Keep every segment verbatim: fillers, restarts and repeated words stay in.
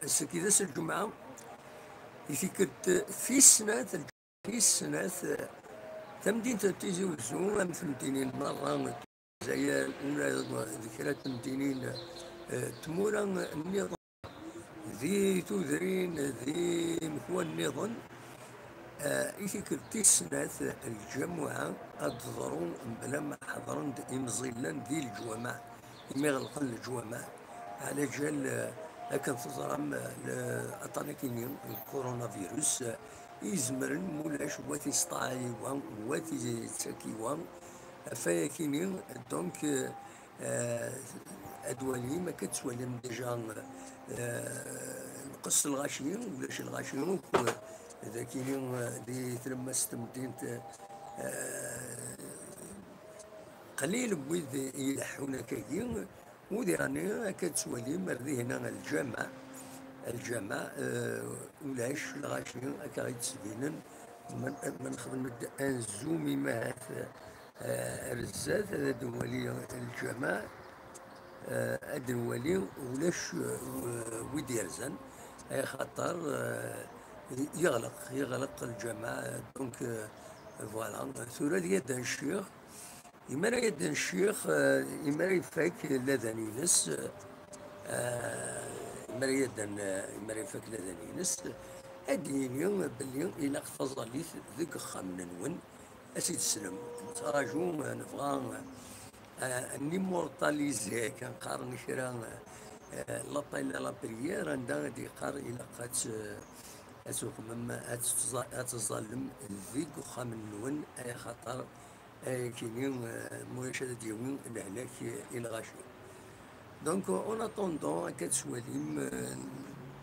ass-agi d ass n lǧemɛa, i tikkelt tis snat, tis snat, tamdint n Tizi Wezzu, am temdinin merra, Lezzayer, ula d kra n temdinin, eh, tmura nniḍen, di tudrin, di mekwan nniḍen, eh, i tikkelt tis snat, lǧamuɛa ad d-teḍru mebla ma ḥeḍren-d imẓilen di leǧwameɛ, imi ɣelqen leǧwameɛ, ɛla ǧal, eh, akken teẓram, eh, le-, aṭṭan akini n coronavirus, eh, i izemren, mulac, wa t-isṭaɛay wa, wa t-ittak i wa, ɣef wayakini, donc, eh, ad twalim, akka ad twalim déjà, eh, lqes n lɣaci, ulac lɣaci akk, eh, d akini, eh, di tlemmast n temdint, eh, qlil n wid ileḥḥun akkagi, udiɣ-nni akka ad twalim ar dihna lǧameɛ, lǧameɛ, eh, ulac lɣaci akka i d-ttbinen, ma, ma nexdem-d un zoom imahat, eh, ar zdat, ad nwali lǧameɛ, eh, ad nwali ulac, eh, wi d-yerzan, axaṭer, eh, yeɣleq, yeɣleq lǧameɛ, donc, eh, voilà, tura ad yaddan ccix, imi ara yaddan ccix, eh, imi ara ifak ladan-ines, eh, imi ara yaddan, eh, imi ara ifak ladan-ines, ad d-yini belli ilaq taẓallit deg uxxam-nwen, ad tt-id-teslem. Nettraǧu, eh, nebɣa, eh, ad nimmurtalizi, akken qqaren kra, eh, l'appel à la prière, anda ad d-yeqqar ilaq ad tt-, ad tuqmem, ad tettẓa-, ad teẓẓallem deg uxxam-nwen, ay axaṭer ayakini, eh, mulac ad d-yawi lehlak i lɣaci. Donc, en attendant, akka ad twalim, eh,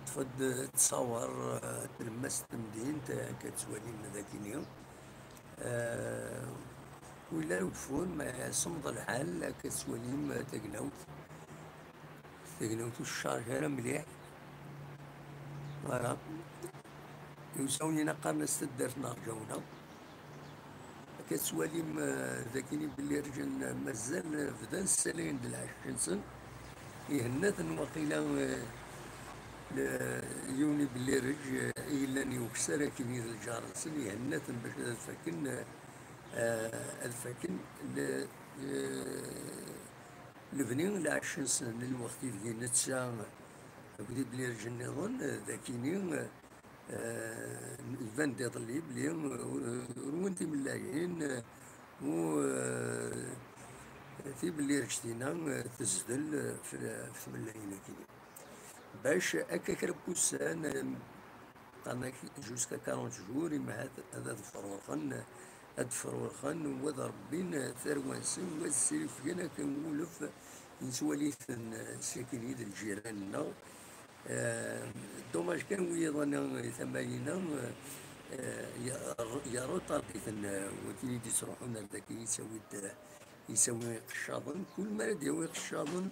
teṭṭef-d ttṣawar, eh, tlemmast n temdint, eh, akka ad twalim d akini. Eh, willa ugeffun, ma semmeḍ lḥal, akka ad twalim, eh, tagnawt. Tagnawt ur teccarj ara mliḥ. Voilà. Iwsawen-ina qqaren-as taddart n Rǧawna. Akka tettwalim, eh, d akini belli rǧan, eh, mazal, eh, bdan ssalayen-d lɛecc-nsen. Ihenna-ten waqila, eh, le-, yiwen i belli rǧ, eh, i yellan i ukessar akini d lǧar-nsen, ihenna-ten bac ad fakken, eh, eh, ad fakken le-, eh, lebni lɛecc-nsen n lweqt ideg netta akked iblirǧ nniḍen, eh, d akini, eh, iban-d iḍelli belli, eh, urwen timellayin, eh, u, eh, tiblirǧt-ina, eh, tezdel, eh, f-, f tmellayin-agi. Bac akka kra n wussan, eh, qqaren-ak jusqu'à quarante jours, imahat ad, ad ferruxen, ad ferruxen, wa ad rebbin tarwa-nsen, wa ad srifgen akken wulef, nettwali-ten sakkin d lǧiran-nneɣ. Eh, dommage kan wiyaḍ-nni tama-ina, eh, yer-, yerruṭardi-ten, eh, wakken i d-ittruḥun ar daki, yettawi-d, eh, yettawi iqeccaḍen. Kul mi ara d-yawi iqeccaḍen,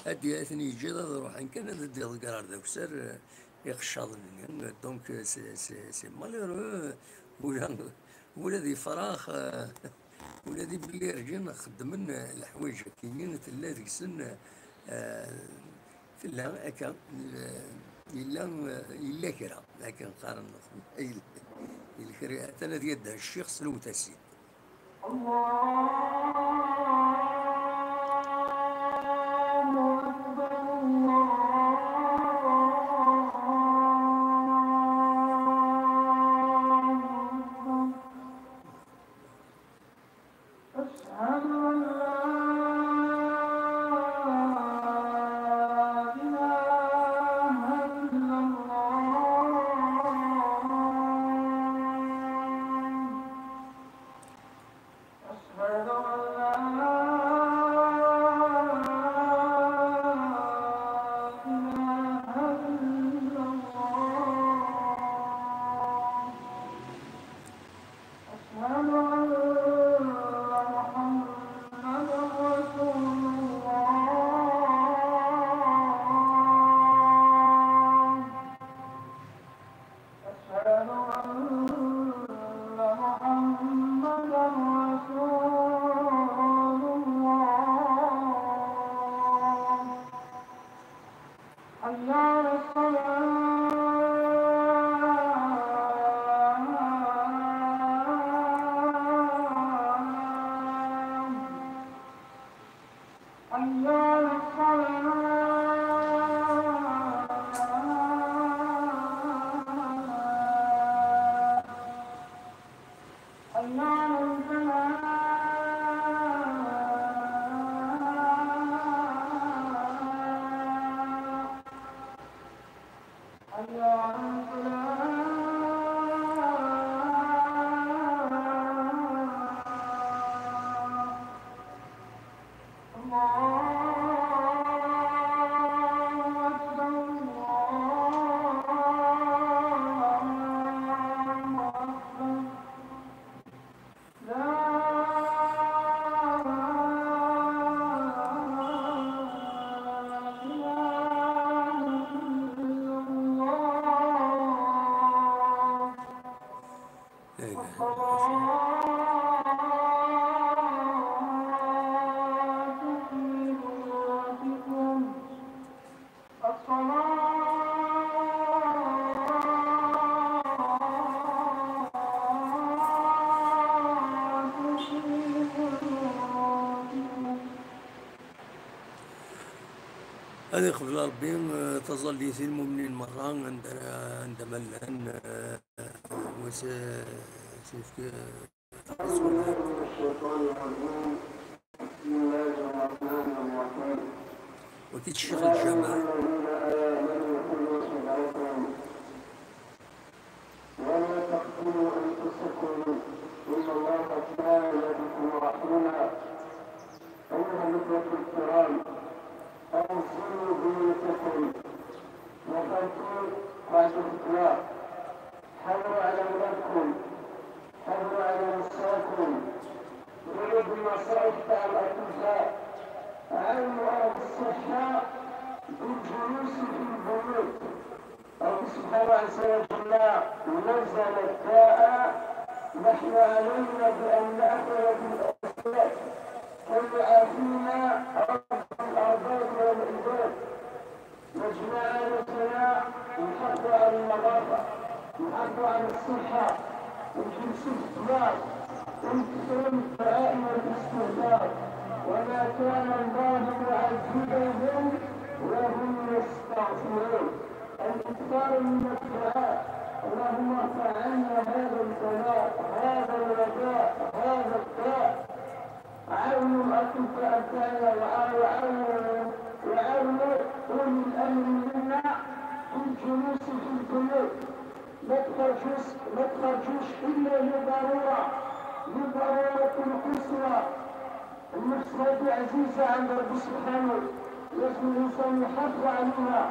ad d-, ad ten-yeǧǧ ad ruḥen kan, ad d-iḍegger ar d akessar, eh, iqeccaḍen-nni. Donc, c'est, c'est, c'est malheureux. Ula, ula d ifrax, eh, ula d ibellirǧen xeddmen, eh, leḥwayeǧ-agi-nni, tella deg-sen, eh, tella akka, eh, yella, eh, yella kra, akken qqaren, yella, yella kra, atan ad yadda ccix s lewt-asin. الله أكبر، الله أكبر. أشهد أن لا إله إلا الله. أشهد أن لا حي على الفلاح. الله أكبر، الله أكبر. لا إله إلا الله. لا إله إلا الله. الصلاة في بيوتكم. الصلاة في بيوتكم. Ad iqbel Ṛebbi, eh, taẓallit i lmumnin merra, anda, anda ma llan, eh, wa s-, s-, s-, أعوذ بالله من الشيطان الرجيم. بسم الله الرحمن الرحيم. Wa ki tcixel يا أيها الجماعة. الذين آمنوا خذوا حذركم ولا تقتلوا أنفسكم إن الله كان بكم رحيما. أيها الإخوة الكرام، أنزلوا بيوتكم وخلفوا بعد الإطلاق. حافظوا على أولادكم، حافظوا على نسائكم، ديروا بالنصائح تاع الأطباء، عاونوا أهل الصحة بالجلوس في البيوت. ربي سبحانه عز وجل نزل الداء، نحن علينا بأن نأخذ بالأسباب كي يعافينا رب الأرباب والعباد. يا جماعة، لازمنا نحافظوا على النظافة، نحافظوا على الصحة، ونجلسوا في الديار، ونكثروا من الدعاء والاستغفار. وما كان الله معذبهم وهم يستغفرون. الإكثار من الدعاء: اللهم ارفع عنا هذا البلاء، هذا الوباء، هذا الداء. عاونوا الأطباء تاعنا، وعاونوا، وعاونوا أولي الأمر منا في الجلوس في البيوت. ما تخرجوش، ما تخرجوش إلا لضرورة، لضرورة قصوى. النفس هذه عزيزة عند ربي سبحانه، لازم الإنسان يحافظ عليها.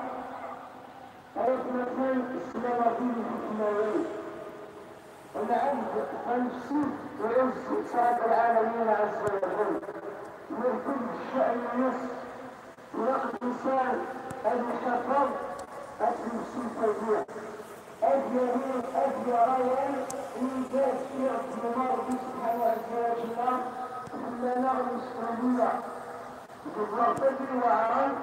أيا مثلا السلامة في الحكمة. العبد النفسي يعز رب العالمين عز وجل، يركب الشأن النفس، ويقضي الإنسان أن يحفظ النفس الكبير. أبيض، أبيض روان إنجاز في رب سبحانه عز وجل. خلانا المسؤولية بالوقت اللي وعران،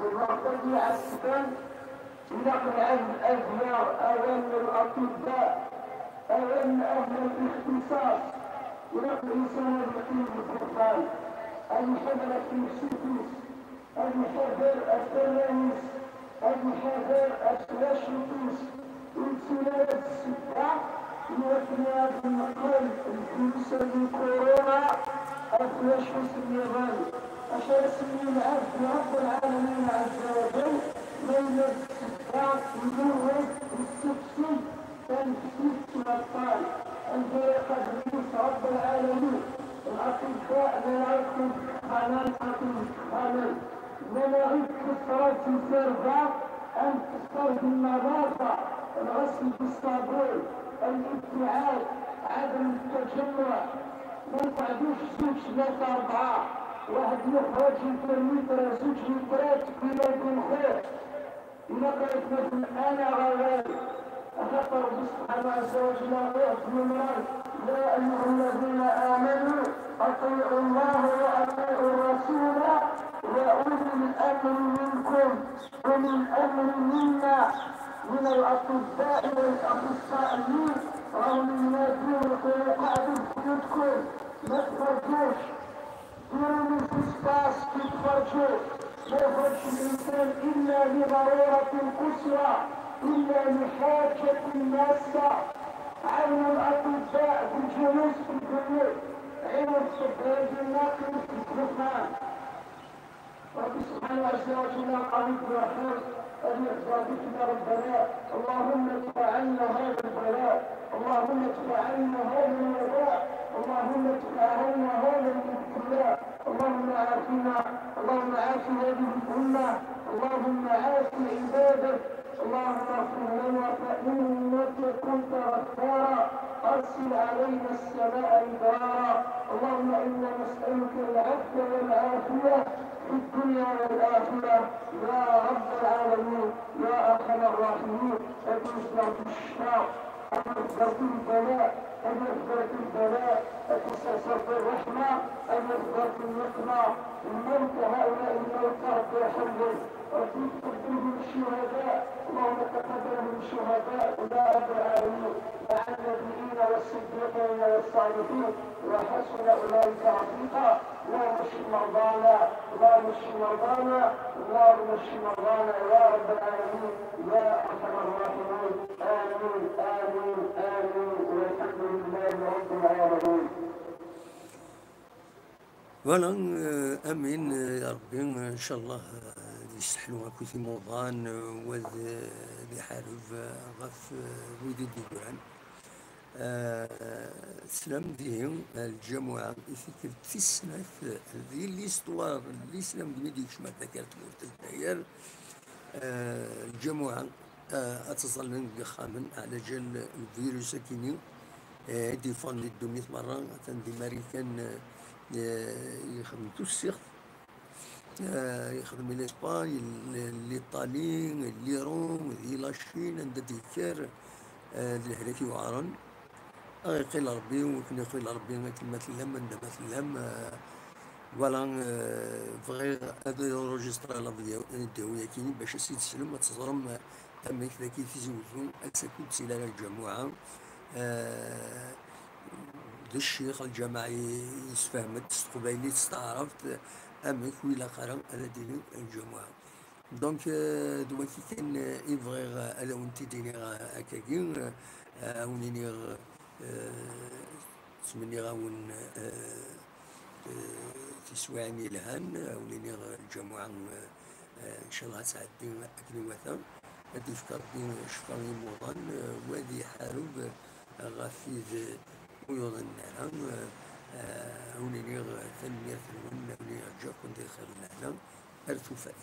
بالوقت اللي عسكان، إلى قنعة الأزهار، أوان الأطباء، أوان أهل الاختصاص، إلى الإنسان الذي يقيم القرآن، أن يحضر في السدس، أن يحضر التلاميذ، أن يحضر التلاشوتيس، ويتسنى هذا السبة، يوكلنا بالنقل الفيروس الكورونا، التلاشوت الياباني. أش رسمي العبد رب العالمين عز وجل، ما يلبس السبة، يموت، يستفسد، كان في السبت والطال. الفريق الرئيس رب العالمين، الأطباء لا يعرفون الحنان، أعطيهم الحنان. لما غير تكسرت الفرقة، أن تكسر بالنظافة، الغسل بالصابون، الابتعاد، عدم التجمع. ما نقعدوش زوج، ثلاثة، أربعة، واحد يخرج يدير متر، زوج مترات بينه وبين خوه. إلا قالت مثلا: "أنا غوال"، أخاف ربي سبحانه عز وجل يعطي المرض: "يا أيها الذين آمنوا أطيعوا الله وأطيعوا الرسول وأولي الأمر منكم". أولي الأمر منا من الأطباء والأخصائيين، راهم يناديو ويقولوا: "قعدوا في بيوتكم، ما تخرجوش". ديروا les espaces كي تخرجوا، ما يخرجش الإنسان إلا لضرورة قصوى، إلا لحاجة ماسة. عاونوا الأطباء بالجلوس في البيوت، عاونوا الطبيب الناقل في الدخان. ربي سبحانه عز وجل قريب ورحيم. أن يرضى بك يا ربنا. اللهم ادفع عنا هذا البلاء، اللهم ادفع عنا هذا الوباء، اللهم ادفع عنا هذا الابتلاء، اللهم عافنا، اللهم عاف هذه الأمة، اللهم عاف عبادك، اللهم اغفر لنا فإنك كنت غفارا، أرسل علينا السماء مدرارا، اللهم إنا نسألك العفو والعافية في الدنيا والآخرة يا رب العالمين، يا أرحم الراحمين. أن يسلم بالشفاء، أن يخبر بالبلاء، أن يخبر بالبلاء، أن يستأثر بالرحمة، أن يخبر بالنقمة. الموت، هؤلاء الموتى، رب ارحمهم، رب اكتب بهم الشهداء، اللهم تقبلهم الشهداء يا رب العالمين، مع النبيين والصديقين والصالحين، وحسن أولئك رفيقا. اللهم اشف مرضانا، اللهم اشف مرضانا، اللهم اشف مرضانا يا رب العالمين، يا أرحم الراحمين. آمين، آمين، آمين، والحمد لله رب العالمين. Voilà, euh, amin, euh, ya Ṛebbi, euh, ncallah, euh, ad yesseḥlu akk timuḍan, euh, wa d, euh, ad iḥareb, euh, ɣef, euh, wid i d-yeggran. Euh, teslam dihi, euh, lǧamuɛa i tikkelt tis snat, euh, di l'histoire n l'islam, mi d-yekcem ar takart tmurt n Lezzayer, euh, lǧamuɛa, euh, ad ttẓallen deg yexxamen, ɛla ǧal lvirus-akini, euh, i d-yeffɣen di ddunit merra, atan di Marikan, euh, euh, yexdem tussiɣt, euh, yexdem i l'Espagne, l-, l'Italie, l'Iran, di la Chine, anda d-yekker, euh, d lehlak yuɛren. Ad yeqqil Ṛebbi, wakken yeqqil Ṛebbi, akken ma tellam, anda ma tellam, euh, voilà, euh, bɣiɣ ad enregistrer la vidéo, vidéo-yagi, bac ad s-id-teslem, ad teẓrem, euh, amek dagi Tizi Wezzu ad d-taki-d si lala lǧamuɛa, euh, d ccix, lǧameɛ i-, yessefhem-d s teqbaylit, s taɛrabt, amek ur ilaq ara ad d-tili lǧamuɛa. Donc, euh, d wagi kan, euh, i bɣiɣ, euh, ad awen-t-id-iniɣ, euh, akkagi, euh, ad awen-iniɣ, euh, ttmenniɣ-awen, euh, euh, tiswiɛin yelhan, ad awen-iniɣ, euh, lǧamuɛa, euh, euh, ncallah ad tɛeddi akken iwata, ad d-yefk Ṛebbi ccfa i yimuḍan, euh, wa ad iḥareb, euh, ɣef wid, euh, ur yuḍinen ara, euh, euh, ad awen-iniɣ, euh, tanemmirt-nwen, ad awen-iniɣ ǧǧakum di lxir d lehna, ar tufat.